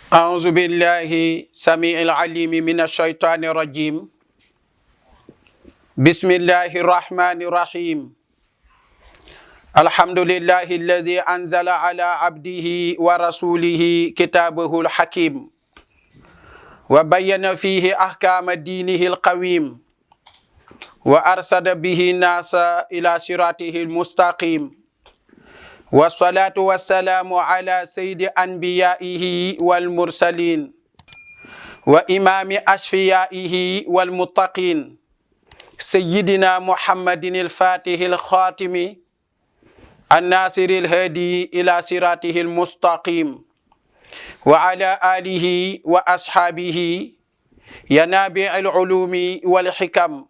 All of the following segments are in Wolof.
أعوذ بالله سميع العليم من الشيطان الرجيم بسم الله الرحمن الرحيم الحمد لله الذي أنزل على عبده ورسوله كتابه الحكيم وبين فيه أحكام دينه القويم وأرشد به الناس إلى صراطه المستقيم والصلاة والسلام على سيد أنبيائه والمرسلين وإمام أشفيائه والمتقين سيدنا محمد الفاتح الخاتم الناصر الهادي إلى صراطه المستقيم وعلى آله وأصحابه ينابع العلوم والحكم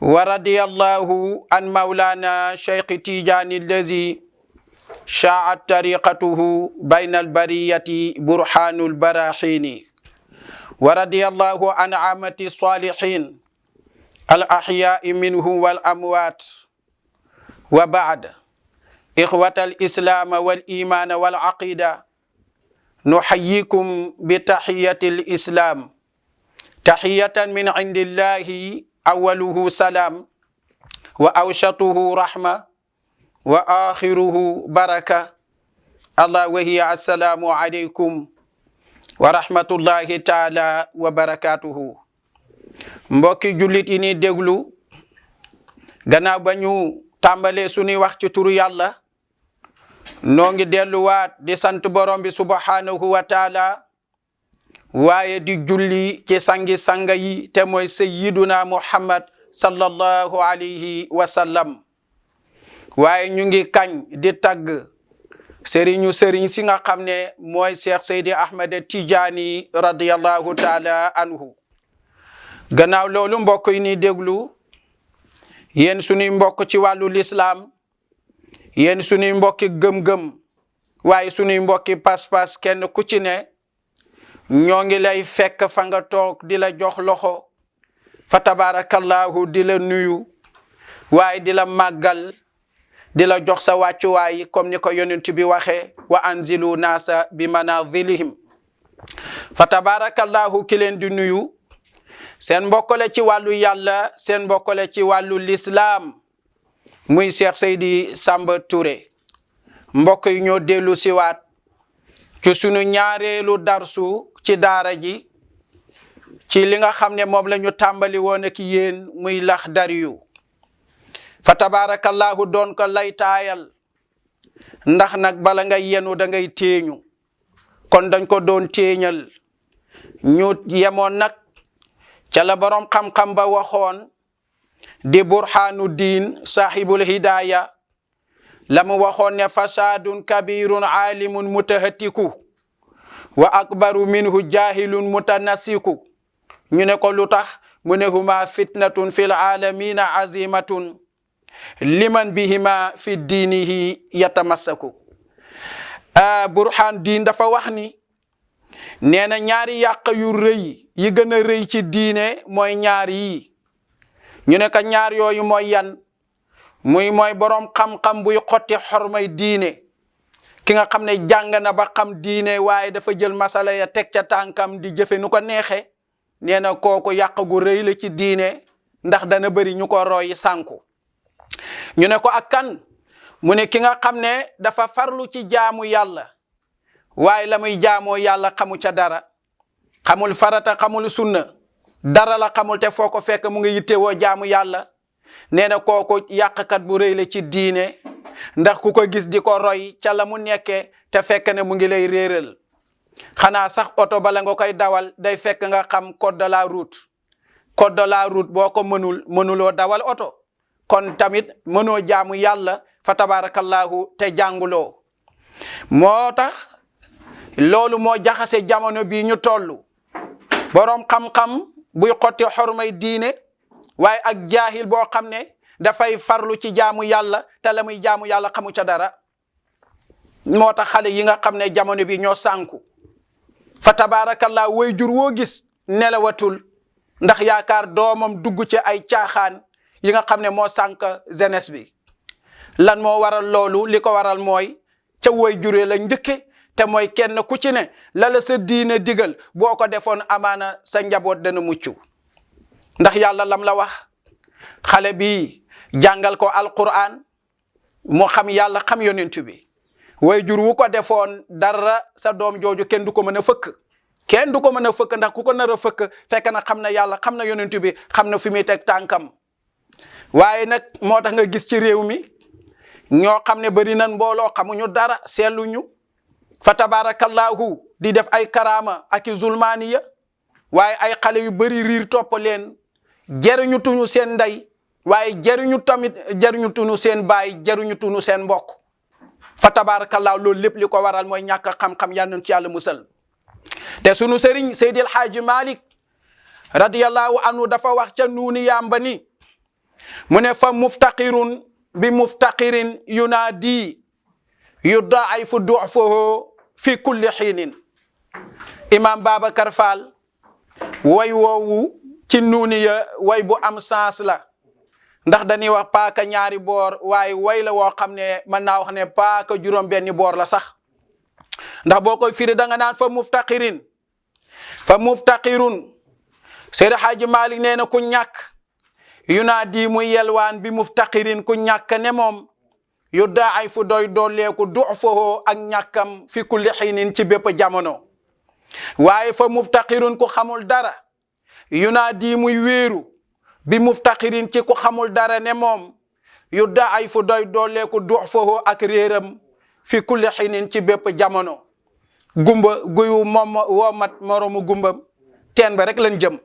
ورضي الله عن مولانا شيخ تيجاني الذي شاعت طريقته بين البرية برهان البراحين ورضي الله عن عامة الصالحين الأحياء منهم والأموات وبعد إخوة الإسلام والإيمان والعقيدة نحييكم بتحية الإسلام تحية من عند الله أوله سلام وأوسطه رحمة وآخره بركة الله وهي السلام عليكم ورحمة الله تعالى وبركاته mbokki jullit yi ni déglu gannaaw ba ñu tàmbalee suñuy wax ci turu yàlla noo ngi delluwaat di sant borom bi subhanahu wa taala waaye di julli ci sangi-sanga yi te mooy sayyiduna muhammad sallallahu alayhi wa sallam waaye ñu ngi kañ di tagg sëriñ si nga xam ne mooy Cheikh Seydi Ahmed Attidiani radiyallahu taala anhu gannaaw loolu mbokk yi ni déglu yéen suñuy mbokk ci wàllu lislaam yéen suñuy mbokki gëm-gëm waaye suñuy mbokki pas-pas kenn ku ci ne ñoo ngi lay fekk fa nga toog di la jox loxo fa tabarakallahu di la nuyu waaye di la màggal di la jox sa wàccuwaay comme ni ko yonent bi waxe wa anzilu naasa bi manazilihim fa tabarakallahu ki leen di nuyu seen mbokkale ci wàllu yàlla seen mbokkale ci wàllu lislaam muy Cheikh Seydi Samba Touré mbokk yi ñoo dellu siwaat ci sunu ñaareelu darsu ci daara ji ci li nga xam ne moom la ñu tàmbali woon ak yéen muy AKHDARIYOU fa tabarakallahu doon ko lay taayal ndax nag bala ngay yenu da ngay téeñu kon dañ ko doon téeñal ñu yemoon nag ca la borom xam-xam ba waxoon di burhanu diin sahibul hidaya la mu waxoon ne fasadun kabirun alimun mutahatiku wa akbaru minhu jahilun mutanasiku ñu ne ko lu tax mu ne huma fitnatun fil alamina azimatun liman bihima fi diinihi yatamassaku burhan diin dafa wax ni nee na ñaari yàq yu rëy yi gën a rëy ci diine mooy ñaar yi ñu ne ka ñaar yooyu mooy yan mooy borom xam-xam buy xotti xormay diine ki nga xam ne jàng na ba xam diine waaye dafa jël masala ya teg ca tànkam di jëfe nu ko neexe nee na kooku yàq gu rëy la ci diine ndax dana bëri ñu ko roy sànku ñu ne ko ak kan mu ne ki nga xam ne dafa farlu ci jaamu yàlla waaye la muy jaamoo yàlla xamu ca dara xamul farata xamul sunna dara la xamul te foo ko fekk mu ngi yittewoo jaamu yàlla nee na kooku yàqkat bu rëy la ci diine ndax ku ko gis di ko roy ca la mu nekkee te fekk ne mu ngi lay réeral xanaa sax oto bala nga koy dawal day fekk nga xam code de la route boo ko mënuloo dawal oto kon tamit mënoo jaamu yàlla fa tabarakallahu te jànguloo moo tax loolu moo jaxase jamono bii ñu toll boroom xam-xam buy xotti xormay diine waaye ak jaahil boo xam ne dafay farlu ci jaamu yàlla te la muy jaamu yàlla xamu ca dara moo tax xale yi nga xam ne jamono bi ñoo sànku fa tabarakallah way jur woo gis nelawatul ndax yaakaar doomam dugg ci ay caaxaan yi nga xam ne moo sànk jeunesse bi lan moo waral loolu li ko waral mooy ca way juree la njëkke te mooy kenn ku ci ne la sa diine digal boo ko defoon amaana sa njaboot dana mucc ndax yàlla lam la wax xale bi jàngal ko alquran moo xam yàlla xam yonent bi way jur wu ko defoon dara sa doom jooju kenn du ko mën a fëkk kenn du ko mën a fëkk ndax ku ko nar a fëkk fekk na xam na yàlla xam na yonent bi xam na fi muy teg tànkam waaye nag moo tax nga gis ci réew mi ñoo xam ne bari nan mbooloo xamuñu dara seetluñu fa tabarakallahu di def ay karama ak i zulmaaniya waaye ay xale yu bari riir topp leen jëriñu tuñu seen ndey waaye jëriñu tuñu seen baay jëriñu tuñu seen mbokk fa tabarakallahu loolu lépp li ko waral mooy ñàkk xam-xam yal nañu ci yàlla musal te sunu sëriñ Seydil Haaji Malik radiyallahu anhu dafa wax ca nuuni yamba ni mu ne fa muftaqirun bi muftaqirin yunaadi yudaa'ifu du'fahu fi kulli xiinin imam Babacar Fall way woowu ci nuuni ya way bu am sens la ndax dañuy wax paaka ñaari boor waaye way la woo xam ne mën naa wax ne paaka juróom benni boor la sax ndax boo koy firi da nga naan fa muftaqirun Seydi Haaji Malik nee na ku ñàkk yunaadi muy yelwaan bi muftaqirin ku ñàkk ne moom yu daay fu doy dooleeku du'fahu ak ñàkkam fi kulli xiinin ci bépp jamono waaye fa muftaqirun ku xamul dara yunaadi muy wéeru bi muftaqirin ci ku xamul dara ne moom yu daay fu doy dooleeku du'fahu ak réeram fi kulli xiinin ci bépp jamono gumba guyu moom woomat moromu gumbam teen ba rek lañ jëm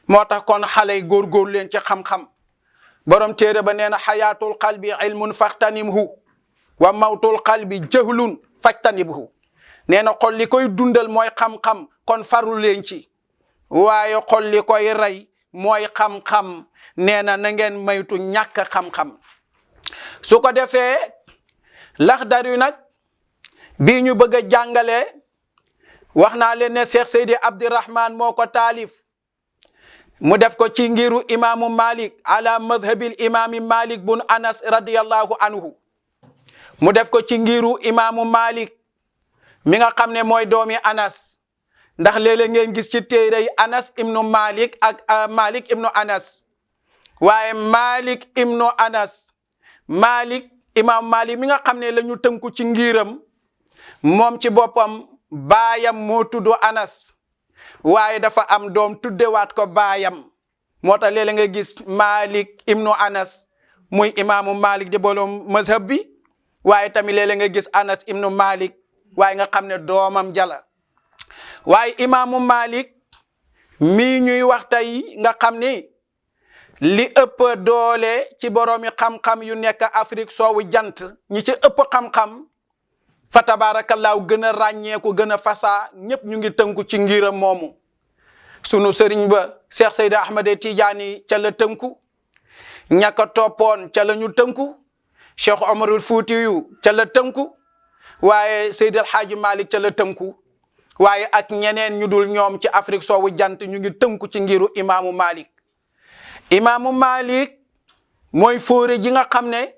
moo tax kon xale yi góorgóorlu leen ci xam-xam borom téere ba nee na xayaatul qalbi ilmun faxtanimhu wa mawtul qalbi jahlun fajtanibhu nee na xol li koy dundal mooy xam-xam kon faru leen ci waaye xol li koy rey mooy xam-xam nee na na ngeen maytu ñàkk xam-xam su ko defee Laxdari nag bii ñu bëgg a jàngale wax naa leen ne Cheikh Seydi Abdirahman moo ko taalif mu def ko ci ngiru imaamu Malik ala madhabil imaami Malik bun Anas radiyallahu anhu mu def ko ci ngiru imaamu Malik mi nga xam ne mooy doomi Anas ndax léeg-léeg ngeen gis ci téere yi Anas ibnu Malik ak Malik ibnu Anas waaye Malik ibnu Anas Malik imam Malik mi nga xam ne la ñu tënku ci ngiram moom ci boppam baayam moo tudd Anas waaye dafa am doom tuddewaat ko baayam moo tax léeg-léeg nga gis Malik ibnu Anas muy imaamu Malik di bolom mazhab bi waaye tamit léeg-léeg nga gis Anas ibnu Malik waaye nga xam ne doomam jala waaye imaamu Malik mii ñuy wax tey nga xam ni li ëpp doole ci boroomi xam-xam yu nekk Afrique soowu jant ñi ci ëpp xam-xam fa tabaarakallaahu gën a ràññeeku gën a fasaa ñëpp ñu ngi tënku ci ngiram moomu sunu sëriñ ba Cheikh Seydi Ahmed Tidiane ca la tënku ñaka toppoon ca la ñu tënku Cheikh Omarul Fuutiyu ca la tënku waaye Seydi El Hadji Malick ca la tënku waaye ak ñeneen ñu dul ñoom ci Afrique soowu jant ñu ngi tënku ci ngiru imaamu Malik imaamu Malik mooy fóore ji nga xam ne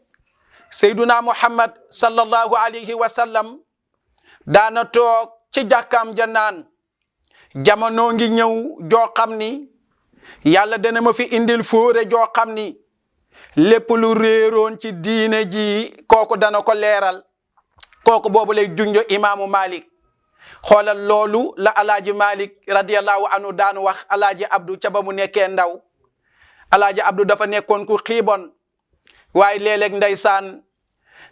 Seyduna Muhammad sallallahu alayhi wa sallam daana toog ci jàkkaam ja naan jamono ngi ñëw joo xam ni yàlla dana ma fi indil fóore joo xam ni lépp lu réeroon ci diine ji kooku dana ko leeral kooku boobu lay junjo imaamu Malik xoolal loolu la alaaji Malik radiyallahu anhu daan wax alaaji Abdou ca ba mu nekkee ndaw alaaji Abdou dafa nekkoon ku xiibon waaye léeg-léeg ndeysaan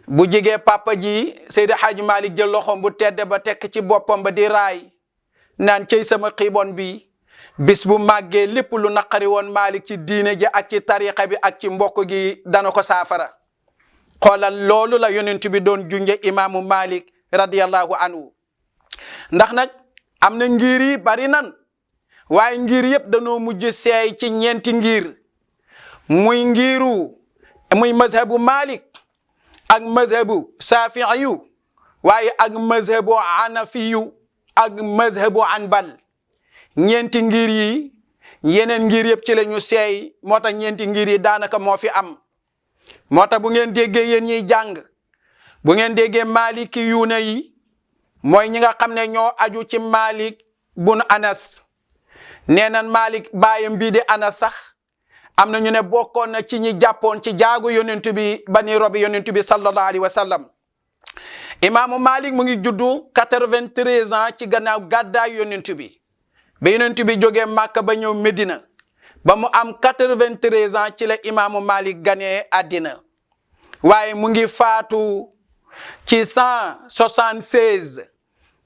bu jigee papa ji Seydi Hadji Malick jël loxom bu tedde ba tekk ci boppam ba di raay naan cey sama xiibon bi bis bu màggee lépp lu naqari woon Malick ci diine ji ak ci tariqa bi ak ci mbokk gi dana ko saafara xoolal loolu la yonent bi doon junje imaamu Malik radiyallahu anhu ndax nag am na ngir yi bari nan waaye ngir yëpp danoo mujj seey ci ñeenti ngir muy mazhabu Malik ak mazhabu Safi'iyu waaye ak mazhabu Hanafiyu ak mazhabu Hanbal ñeenti ngir yi yeneen ngir yëpp ci la ñu seey moo tax ñeenti ngir yi daanaka moo fi am moo tax bu ngeen déggee yéen ñiy jàng bu ngeen déggee Maliki yuuna yi mooy ñi nga xam ne ñoo aju ci Malik bun Anas nee nan Malik baayam bii di Anas sax am na ñu ne bokkoon na ci ñi jàppoon ci jaagu yonent bi bani robi yonent bi sallallahu alayhi wa sallam. imaamu Malik mu ngi juddu 93 ans ci gannaaw gàddaay yonent bi ba yonent bi jógee Màkka ba ñëw Medina ba mu am 93 ans ci la imaamu Malik ganee àddina waaye mu ngi faatu ci 176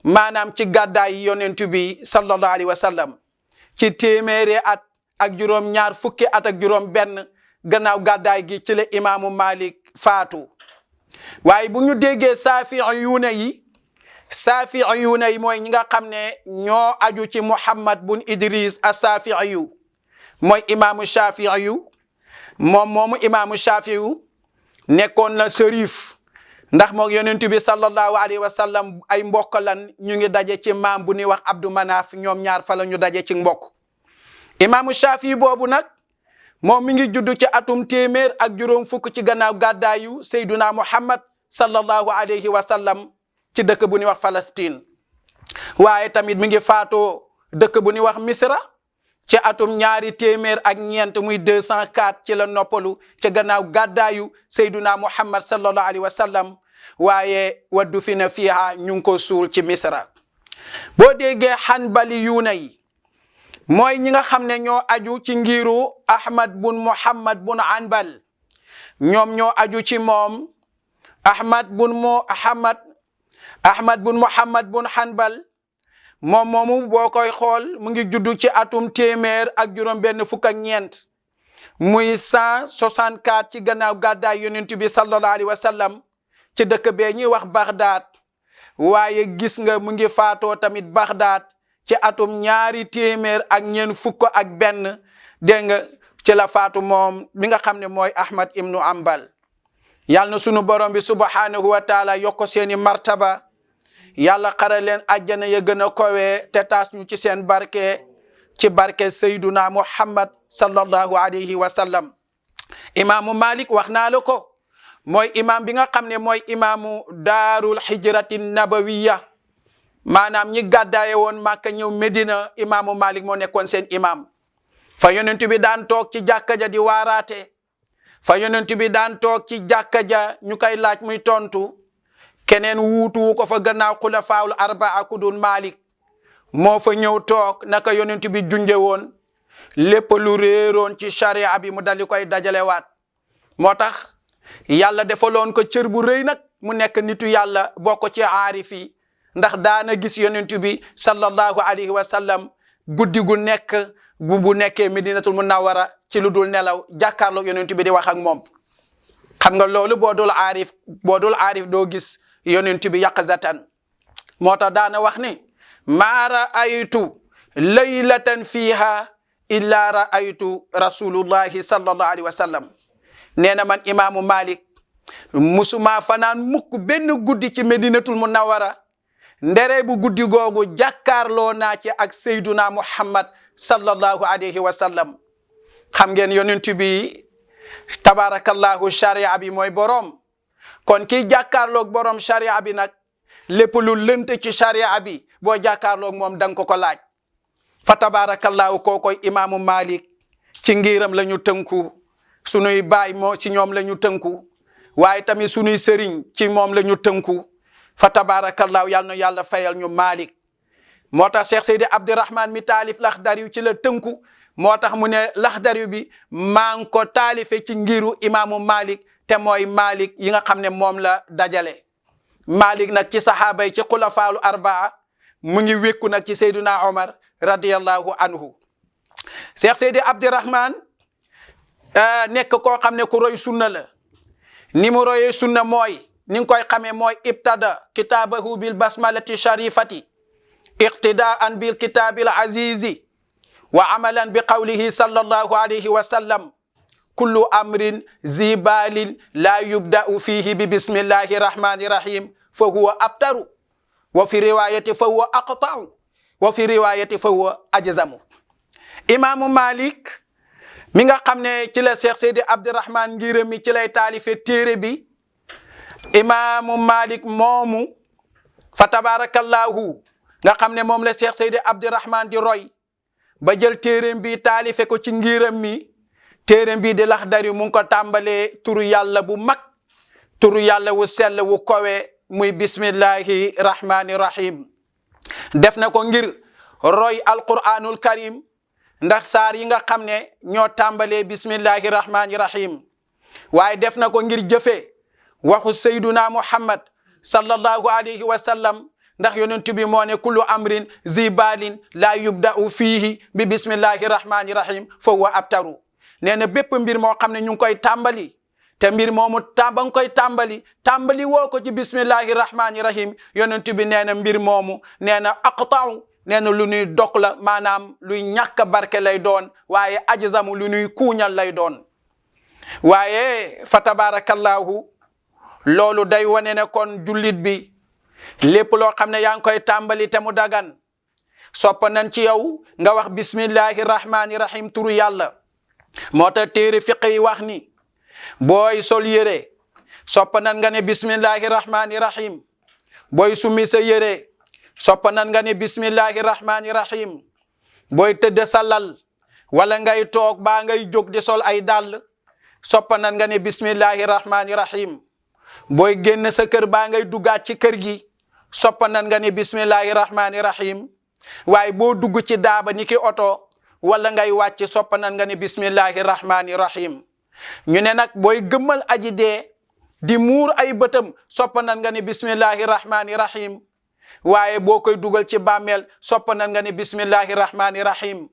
maanaam ci gàddaay yonent bi sallallahu alayhi wa sallam ci téeméeri at ak juróom ñaar fukki at ak juróom benn gannaaw gàddaay gi ci la imaamu Malik faatu waaye bu ñu déggee saafiyuuna yi mooy ñi nga xam ne ñoo aju ci Muhammad bun Idris as-Saafi'iyu mooy imaamu Shaafi'iyu moomu imaamu Shaafi'iyu nekkoon na sërif ndax moog yonent bi sallallahu alayhi wa sallam ay mbokk lan ñu ngi daje ci maam bu ñuy wax Abdu Manaaf ñoom ñaar fa la ñu daje ci mbokk imaamu Shaafi'i boobu nag moom mi ngi judd ci atum téeméer ak juróom fukk ci gannaaw gàddaayu Seyduna Muhammad sallallahu alayhi wa sallam ci dëkk bu ñuy wax Palestine waaye tamit mi ngi faatoo dëkk bu ñuy wax Misra ci atum ñaari téeméer ak ñeent muy 204 ci la noppalu ci gannaaw gàddaayu Seyduna Muhammad sallallahu alayhi wa sallam waaye waddu fi na fiiha ñu ngi ko suul ci Misra. boo déggee Hanbaliyuuna yi mooy ñi nga xam ne ñoo aju ci ngiru Ahmad bun Muhammad bun Hanbal ñoom ñoo aju ci moom Ahmad bun Muhammad bun Hanbal moom moomu boo koy xool mu ngi juddu ci atum téeméer ak juróom benn fukk ak ñeent muy 164 ci gannaaw gàddaay yonent bi sallallahu alayhi wa sallam ci dëkk bee ñuy wax Baghdad waaye gis nga mu ngi faatoo tamit Baghdad ci atum ñaari téeméer ak ñeent fukk ak benn dégg nga ci la faatu moom mi nga xam ne mooy Ahmad ibnu Hanbal yàlla na sunu borom bi subhanahu wa taala yokk seeni martaba yàlla xare leen àjjana ya gën a kowe te taas ñu ci seen barke ci barke Seyduna Muhammad sallallahu alayhi wa sallam. imaamu Malik wax naa la ko mooy imaam bi nga xam ne mooy imaamu daarul hijrati nabawiya maanaam ñi gàddaaye woon Màkka ñëw Medina imaamu Malik moo nekkoon seen imaam fa yonent bi daan toog ci jàkka ja di waaraate fa yonent bi daan toog ci jàkka ja ñu koy laaj muy tontu keneen wuutu ko fa gannaaw xulafaawul arbaa ku dul Malik moo fa ñëw toog naka yonent bi junje woon lépp lu réeroon ci sharia bi mu dali koy dajalewaat moo tax yàlla defaloon ko cër bu rëy nag mu nekk nitu yàlla bokk ci aarif yi ndax daana gis yonent bi sallallahu alayhi wa sallam guddi gu nekk bu nekkee Medinatul Munawwara ci lu dul nelaw jàkkaarloo yonent bi di wax ak moom xam nga loolu boo dul aarif doo gis yonent bi yaqazatan moo tax daana wax ni maa raaytu laylatan fiha illa raaytu rasulullahi sallallahu alayhi wa sallam nee na man imaamu Malik musuma fanaan mukk benn guddi ci Medinatul Munawwara ndere bu guddi googu jàkkaarloo naa ci ak Seyduna Muhammad sallallahu alayhi wa sallam xam ngeen yonent bi tabarakallahu sharia bi mooy borom kon kii jàkkaarloog borom sharia bi nag lépp lu lënt ci sharia bi boo jàkkaarloog moom danga ko laaj fa tabarakallahu kookoy imaamu Malik ci ngiram la ñu tënku sunuy baay moo ci ñoom la ñu tënku waaye tamit sunuy sëriñ ci moom la ñu tënku fa tabarakallahu yàlla na yàlla fayal ñu Malik moo tax Cheikh Seydi Abdurrahman mi taalif Laxdariyu ci la tënku moo tax mu ne Laxdariyu bi maa ngi ko taalife ci ngiru imaamu Malik te mooy Malik yi nga xam ne moom la dajale Malik nag ci sahaaba yi ci xulafaalu arbaa mu ngi wékku nag ci Seydina Omar radiyallahu anhu Cheikh Seydi Abdurrahman nekk koo xam ne ku roy sunna la ni mu royee sunna mooy ni nga koy xamee mooy ibtada kitaabahu bil basmalati sharifati iqtidaan bil kitaabil azizi wa amalan bi qawlihi sallallahu alayhi wa sallam kullu amrin zibalin la yubda'u fihi bi bismillahi rahmani rahim fa huwa abtaru wa fi riwayati fa huwa aqta'u wa fi riwayati fa huwa ajzamu imaamu Malik mi nga xam ne ci la Cheikh Seydi Abdurrahman ngir mi ci lay taalife téere bi imaamu Malik moomu fa tabarakallahu nga xam ne moom la Cheikh Seydi Abdourahman di roy ba jël téeréem bi taalife ko ci ngiram mi téeréem bi di Laxdari mu ngi ko tàmbalee turu yàlla bu mag turu yàlla wu sell wu kowe muy bismillahi rahmani rahim def na ko ngir roy alquranul karim ndax saar yi nga xam ne ñoo tàmbalee bismillahi rahmani rahim waaye def na ko ngir jëfe waxu sayduna muhammad sallallahu alayhi wa sallam ndax yonent bi moo ne kullu amrin zibalin la yubda'u fihi bi bismillahi rahmani rahim fa huwa abtaru nee na bépp mbir moo xam ne ñu ngi koy tàmbali te mbir moomu ba nga koy tàmbali woo ko ci bismillahi rahmani rahim yonent bi nee na mbir moomu nee na aqta'u nee na lu ñuy dog la maanaam luy ñàkk barke lay doon waaye ajzamu lu ñuy kuuñal lay doon waaye fa tabarakallahu loolu day wane ne kon jullit bi lépp loo xam ne yaa ngi koy tàmbali te mu dagan sopp nañ ci yow nga wax bismillahi rahmani rahim turu yàlla moo tax téere fiq yi wax ni booy sol yére sopp nañ nga ne bismillahi rahmani rahim booy summi sa yére sopp nañ nga ne bismillahi rahmani rahim booy tëdd sa lal wala ngay toog baa ngay jóg di sol ay dàll sopp nañ nga ne bismillahi rahmani rahim booy génn sa kër baa ngay duggaat ci kër gi sopp nañ nga ne bismillahi rahmani rahim waaye boo dugg ci daaba ni ki oto wala ngay wàcc sopp nañ nga ne bismillahi rahmani rahim ñu ne nag booy gëmmal aji dee di muur ay bëtam sopp nañ nga ne bismillahi rahmani rahim waaye boo koy dugal ci bàmmeel sopp nañ nga ne bismillahi rahmani rahim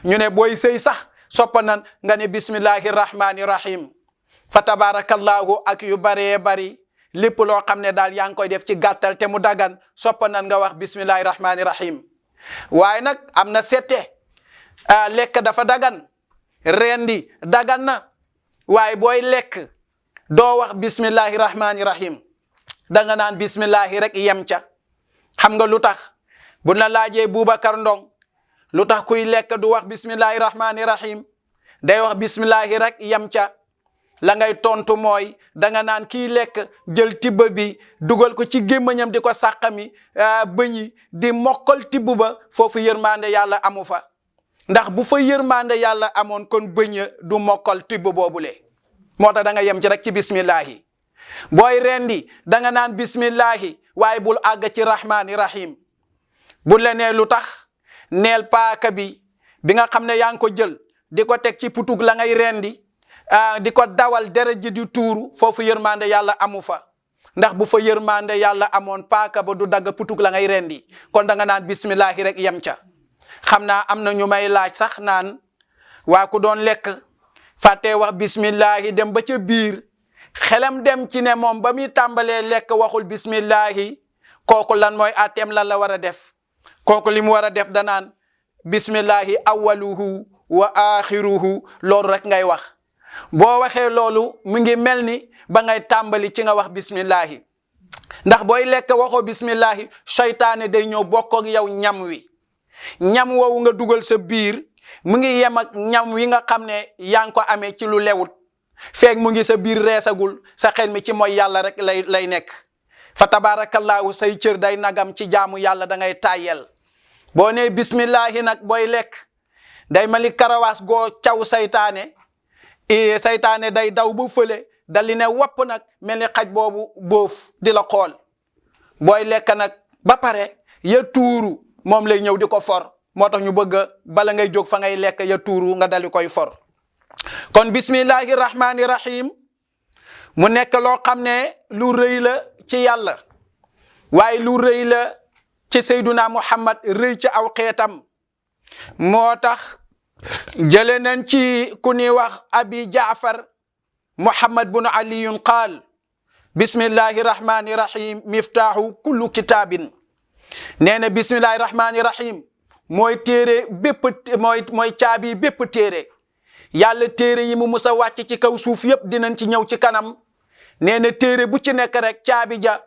ñu ne booy sëy sax sopp nañ nga ne bismillahi rahmani rahim fa tabarakallahu ak yu baree bari lépp loo xam ne daal yaa ngi koy def ci gàttal te mu dagan sopp nañ nga wax bismillahi rahmani rahim waaye nag am na sette lekk dafa dagan rendi dagan na waaye booy lekk doo wax bismillahi rahmani rahim danga naan bismillahi rek yem ca xam nga lu tax bu la laajee Boubacar Ndong lu tax kuy lekk du wax bismillahi rahmani rahim day wax bismillahi rek yem ca la ngay tontu mooy danga naan kii lekk jël tibb bi dugal ko ci gémmañam di ko sàqami bëñi di mokkal tibb ba foofu yërmande yàlla amu fa ndax bu fa yërmande yàlla amoon kon bëñ du mokkal tibb boobule moo tax da nga yem ci rek ci bismillahi booy rendi danga naan bismillahi waaye bul àgg ci rahmani rahim bu la nee lu tax neel paaka bi nga xam ne yaa ngi ko jël di ko teg ci putug la ngay rendi di ko dawal deret ji di tuuru foofu yërmande yàlla amu fa ndax bu fa yërmande yàlla amoon paaka ba du dagg putug la ngay rendi kon da nga naan bismillahi rek yem ca xam naa am na ñu may laaj sax naan waa ku doon lekk fàttee wax bismillahi dem ba ca biir xelam dem ci ne moom ba muy tàmbalee lekk waxul bismillahi kooku lan mooy atem lan la war a def kooku li mu war a def danaan bismillahi awaluhu wa axiruhu loolu rek ngay wax boo waxee loolu mu ngi mel ni ba ngay tàmbali ci nga wax bismillahi ndax booy lekk waxoo bismillahi seytaane day ñëw bokk ak yow ñam wi ñam woowu nga dugal sa biir mu ngi yem ak ñam wi nga xam ne yaa ngi ko amee ci lu lewut feeg mu ngi sa biir reesagul sa xel mi ci mooy yàlla rek lay nekk fa tabarakallahu say cër day nagam ci jaamu yàlla da ngay tàyyel boo nee bismillahi nag booy lekk day mali karawaas goo caw saytaane saytaane day daw bu fële dali ne wapp nag mel ni xaj boobu boof di la xool booy lekk nag ba pare ya tuuru moom lay ñëw di ko for moo tax ñu bëgg bala ngay jóg fa ngay lekk ya tuuru nga dali koy for kon bismillahi rahmani rahim mu nekk loo xam ne lu rëy la ci yàlla waaye lu rëy la ci Seyduna Muhammad rëy ci aw xeetam moo tax jële nañ ci ku ñuy wax abi jaafar muhammad bun aliyun qaal bismillahi rahmani rahim miftaahu kullu kitaabin nee na bismillahi rahmani rahim mooy téere bépp mooy caabi bépp téere yàlla téere yi mu musa wàcc ci kaw suuf yëpp dinañ ci ñëw ci kanam nee na téere bu ci nekk rek caabi ja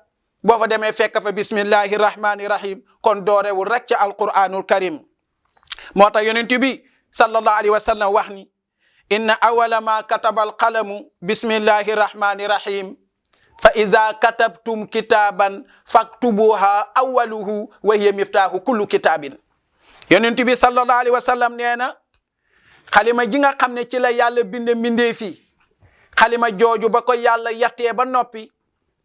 boo fa demee fekk fa bismillahi rahmani rahim kon doorewul rek ci alquranul karim moo tax yonent bi sallallahu alayhi wa sallam wax ni inna awala ma kataba alqalamu bismillahi rahmani rahim fa iza katabtum kitaban faktubuha awwaluhu wa hiya miftahu kullu kitabin. yonent bi sallallahu alayhi wa sallam nee na xalima ji nga xam ne ci la yàlla binde mbindee fi xalima jooju ba ko yàlla yattee ba noppi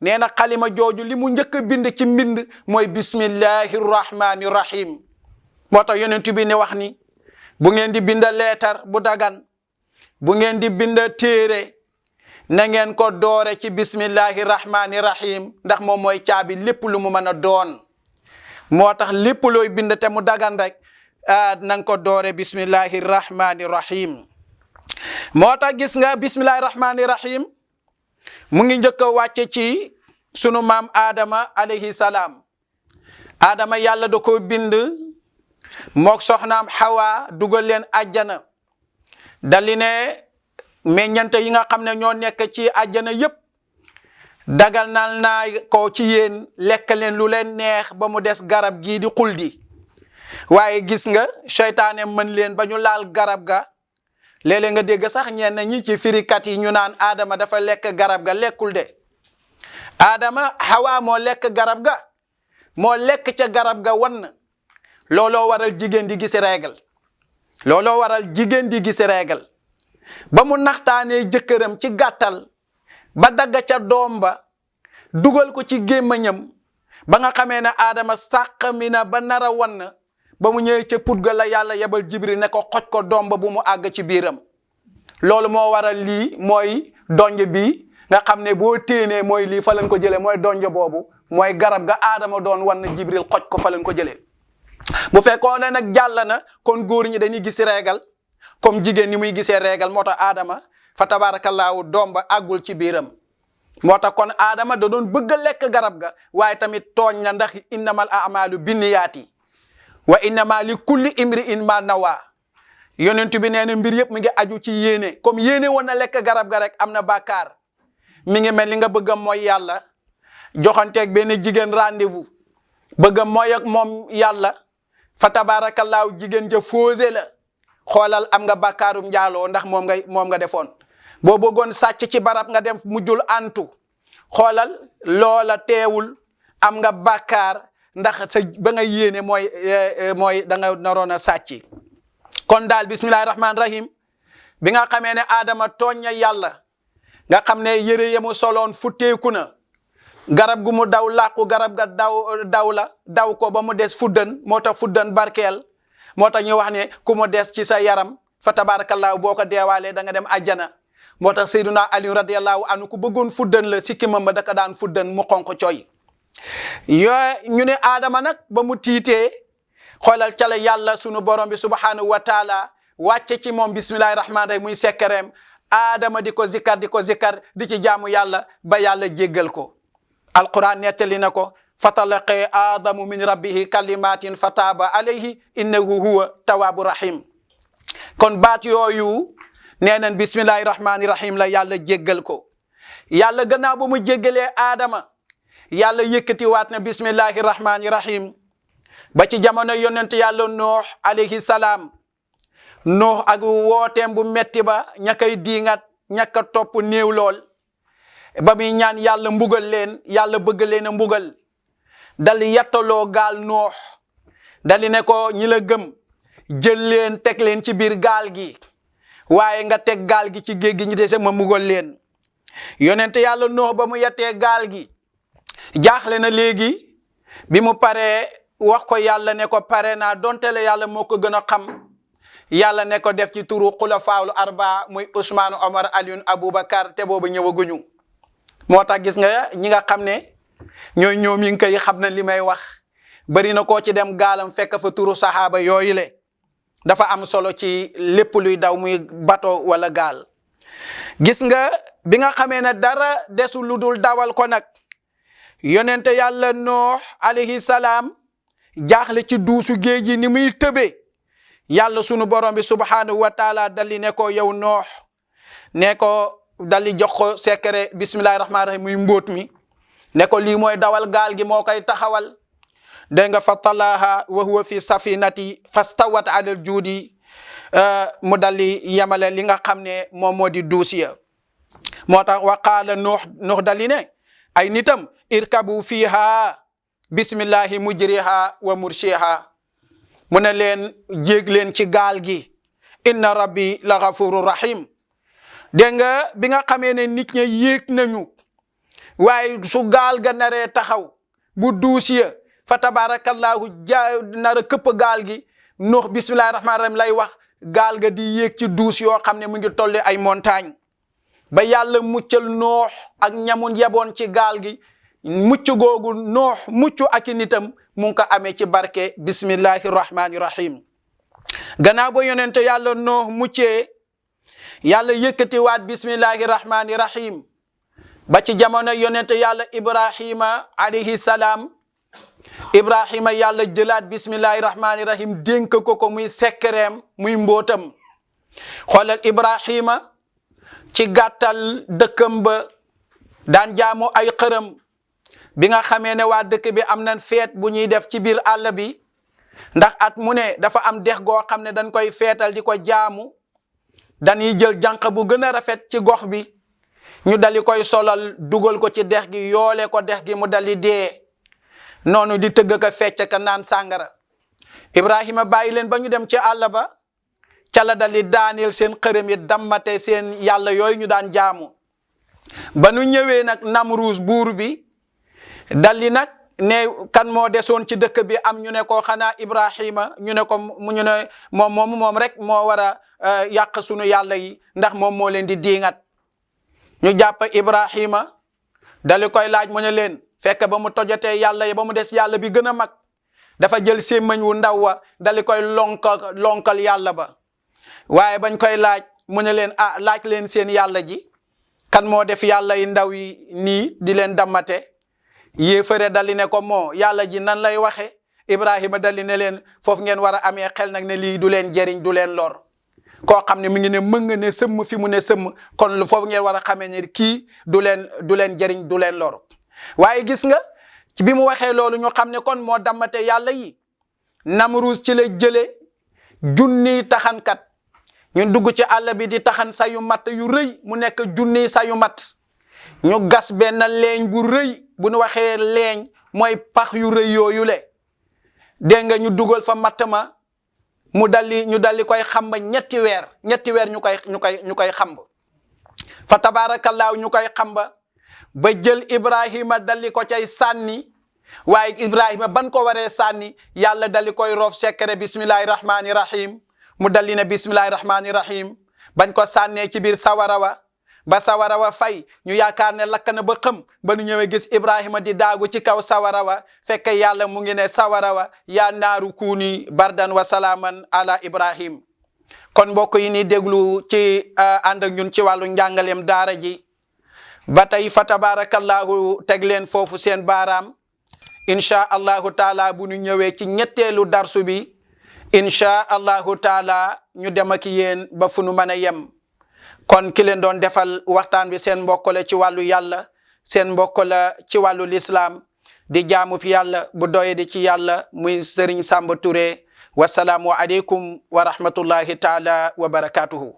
nee na xalima jooju li mu njëkk a bind ci mbind mooy bismillahi rahmani rahim. moo tax yonent bi ne wax ni bu ngeen di bind leetar bu dagan bu ngeen di bind téere na ngeen ko doore ci bismillahi rahmani rahim ndax moom mooy caabi lépp lu mu mën a doon. moo tax lépp looy bind te mu dagan rek na nga ko doore bismillahi rahmani rahim. moo tax gis nga bismillahi rahmani rahim mu ngi njëkk a wàcce ci sunu maam Adama alayhi salaam. Adama yàlla da ko bind mook soxnaam Hawa dugal leen àjjana dali ne meññante yi nga xam ne ñoo nekk ci àjjana yépp dagal nal naa ko ci yéen lekk leen lu leen neex ba mu des garab gii di xuldi. waaye gis nga seytaane mën leen ba ñu laal garab ga. léeg-léeg nga dégg sax ñenn ñi ci firikat yi ñu naan Adama dafa lekk garab ga lekkul de. Adama Hawa moo lekk garab ga moo lekk ca garab ga wan looloo waral jigéen di gis règle. looloo waral jigéen di gis règle ba mu naxtaanee jëkkëram ci gàttal ba dagga ca doom ba dugal ko ci gémmañam ba nga xamee ne Adama sàq mi na ba nara wan ba mu ñëwee ca put ga la yàlla yebal Jibril ne ko xoj ko doom ba bu mu àgg ci biiram. loolu moo waral lii mooy donj bi nga xam ne boo téenee mooy lii fa lañ ko jëlee mooy donj boobu mooy garab ga Adama doon wan Jibril xoj ko fa lañ ko jëlee. bu fekkoon ne nag jàll na kon góor ñi dañuy gis régal comme jigéen ni muy gisee régal moo tax Adama fa tabaarakallaahu doom ba àggul ci biiram. moo tax kon Adama da doon bëgg a lekk garab ga waaye tamit tooñ na ndax innamal a'maalu binniyaati wa innama li kulli imri'in ma nawa. yonent bi nee na mbir yëpp mi ngi aju ci yéene comme yéene woon na lekk garab ga rek am na bàkkaar. mi ngi mel ni nga bëgg a mooy yàlla joxanteeg benn jigéen rendez-vous bëgg a mooy ak moom yàlla fa tabaarakallaahu jigéen ja fausé la xoolal am nga bàkkaarum njaaloo ndax moom nga defoon. boo bëggoon sàcc ci barab nga dem mujjul antu xoolal loola teewul am nga bàkkaar ndax sa ba nga yéene mooy da nga naroon a sàcc. kon daal bismillahi rahmaani rahim bi nga xamee ne Adama tooñ na yàlla nga xam ne yére ya mu soloon futteeku na garab gu mu daw làqu garab ga daw ko ba mu des fuddan moo tax fuddan barkeel moo tax ñu wax ne ku mu des ci sa yaram fa tabarakallahu boo ko deewaalee da nga dem àjjana. moo tax Seydina Ali radiyallahu anhu ku bëggoon fuddan la sikkimam ba daka daan fuddan mu xonq coy. ñu ne Adama nag ba mu tiitee xoolal ca la yàlla sunu borom bi subhanahu wa taala wàcce ci moom bismillahi rahmaani rahim muy sekkereem Adama di ko zikkar di ci jaamu yàlla ba yàlla jéggal ko. alquran nettali na ko fatalaqee Adamu min rabbihi kalimatin fataba alayhi innahu huwa tawaabu rahim. kon baat yooyu nee nañ bismillahi rahmaani rahim la yàlla jéggal ko. yàlla gannaaw ba mu jéggalee Adama yàlla yëkkati waat na bismillahi rahmaani rahim ba ci jamono yonent yàlla Nuux alayhi salaam. Nuux ak wooteem bu metti ba ña koy diingat ñàkk a topp néew lool ba muy ñaan yàlla mbugal leen yàlla bëgg leen a mbugal dali yattaloo gaal Nuux dali ne ko ñi la gëm jël leen teg leen ci biir gaal gi waaye nga teg gaal gi ci géej gi ñi dese ma mbugal leen. yonent yàlla Nuux ba mu yettee gaal gi jaaxle na léegi bi mu paree wax ko yàlla ne ko pare naa donte la yàlla moo ko gën a xam. yàlla ne ko def ci turu xulafaawul arba muy Ousmane Omar Alioune Aboubacar te boobu ñëwaguñu. moo tax gis nga ñi nga xam ne ñooy ñoom yi ngi koy xam na li may wax bari na koo ci dem gaalam fekk fa turu saxaaba yooyu le dafa am solo ci lépp luy daw muy bato wala gaal. gis nga bi nga xamee ne dara desul lu dul dawal ko nag yonente yàlla Nuux alayhi salaam jaaxle ci duusu géej gi ni muy tëbee. yàlla sunu borom bi subhanahu wa taala dali ne ko yow Nuux ne ko dali jox ko secret bismillahi rahmaani rahim muy mbóot mi ne ko lii mooy dawal gaal gi moo koy taxawal. dégg nga fa talaaha wa huwa fi safinati fastawat alal juudi mu dali yemale li nga xam ne moom moo di duusiya. moo tax wa qaala Nuux dali ne ay nitam irkabu fiha bismillahi mujriha wa murshiha mu ne leen jéeg leen ci gaal gi inna rabbi la ghafuru rahim dégg nga bi nga xamee ne nit ña yéeg nañu waaye su gaal ga naree taxaw bu duusiya fa tabarakallahu nar a këpp gaal gi Nuux bismillahi rahmaani rahim lay wax gaal ga di yéeg ci duus yoo xam ne mu ngi tolli ay montagne ba yàlla muccal Nuux ak ñamun yeboon ci gaal gi mucc googu Nuux mucc ak i nitam mu ngi ko amee ci barke bismillahi rahmaani rahim gannaaw ba yonente yàlla Nuux muccee yàlla yëkkati waat bismillahi rahmaani rahim ba ci jamono yonente yàlla Ibrahima alayhi salaam Ibrahima yàlla jëlaat bismillahi rahmaani rahim dénk ko muy sekkereem muy mbootam xoolal Ibrahima ci gàttal dëkkam ba daan jaamu ay xërëm bi nga xamee ne waa dëkk bi am nañ feet bu ñuy def ci biir àll bi ndax at mu ne dafa am dex goo xam ne dañ koy feetal di ko jaamu dañuy jël jànq bu gën a rafet ci gox bi ñu dali koy solal dugal ko ci dex gi yoole ko dex gi mu dali dee noonu di tëgg ka fecc ka naan sàngara Ibrahima bàyyi leen ba ñu dem ci àll ba ca la dali daaneel seen xërëm yi dammate seen yàlla yooyu ñu daan jaamu ba nu ñëwee nag Namruus buur bi dali nag ne kan moo desoon ci dëkk bi am ñu ne ko xanaa Ibrahima ñu ne ko ñu ne moom rek moo war a yàq sunu yàlla yi ndax moom moo leen di diingat ñu jàpp Ibrahima dali koy laaj mu ne leen fekk ba mu tojatee yàlla yi ba mu des yàlla bi gën a mag dafa jël sémmañ wu ndaw wa dali koy lonkal yàlla ba waaye bañ koy laaj mu ne leen laaj leen seen yàlla ji kan moo def yàlla yi ndaw yi nii di leen dammate yéefare dali ne ko moo yàlla ji nan lay waxe Ibrahima dali ne leen foofu ngeen war a amee xel nag ne lii du leen jëriñ du leen lor koo xam ne mu ngi ne mëng ne sëmm fi mu ne sëmm kon foofu ngeen war a xamee ne kii du leen jëriñ du leen lor waaye gis nga ci bi mu waxee loolu ñu xam ne kon moo dammate yàlla yi Namruus ci la jële junniy taxankat ñu dugg ci àll bi di taxan sayu matt yu rëy mu nekk junniy sayu matt ñu gas benn leeñ bu rëy bu ñu waxee leeñ mooy pax yu rëy yooyu le dégg nga ñu dugal fa matt ma ñu daldi koy xamba ñetti weer ñu koy xamb fa tabaarakallaahu ñu koy xamba ba jël Ibrahima daldi ko cay sànni waaye Ibrahima ban ko waree sànni yàlla daldi koy roof secret bismillahi rahmaani rahim mu daldi ne bismillahi rahmaani rahim bañ ko sànnee ci biir sawara wa ba sawara wa fay ñu yaakaar ne lakk na ba xëm ba nu ñëwee gis Ibrahima di daagu ci kaw sawara wa fekk yàlla mu ngi ne sawara wa yaa naaru kuuni bardan wa salaaman ala Ibrahim kon mbokk yi ni déglu ci ànd ak ñun ci wàllu njàngaleem daara ji ba tey fa tabarakallahu teg leen foofu seen baaraam insha allahu taala bu ñu ñëwee ci ñetteelu darsu bi insha allahu taala ñu dem ak yéen ba fu nu mën a yem kon ki leen doon defal waxtaan bi seen mbokk la ci wàllu yàlla seen mbokk la ci wàllu lislaam di jaamu fi yàlla bu doye di ci yàlla muy Sëriñ Samba Touré wasalaamu aleykum wa rahmatullahi taala wa barakatuhu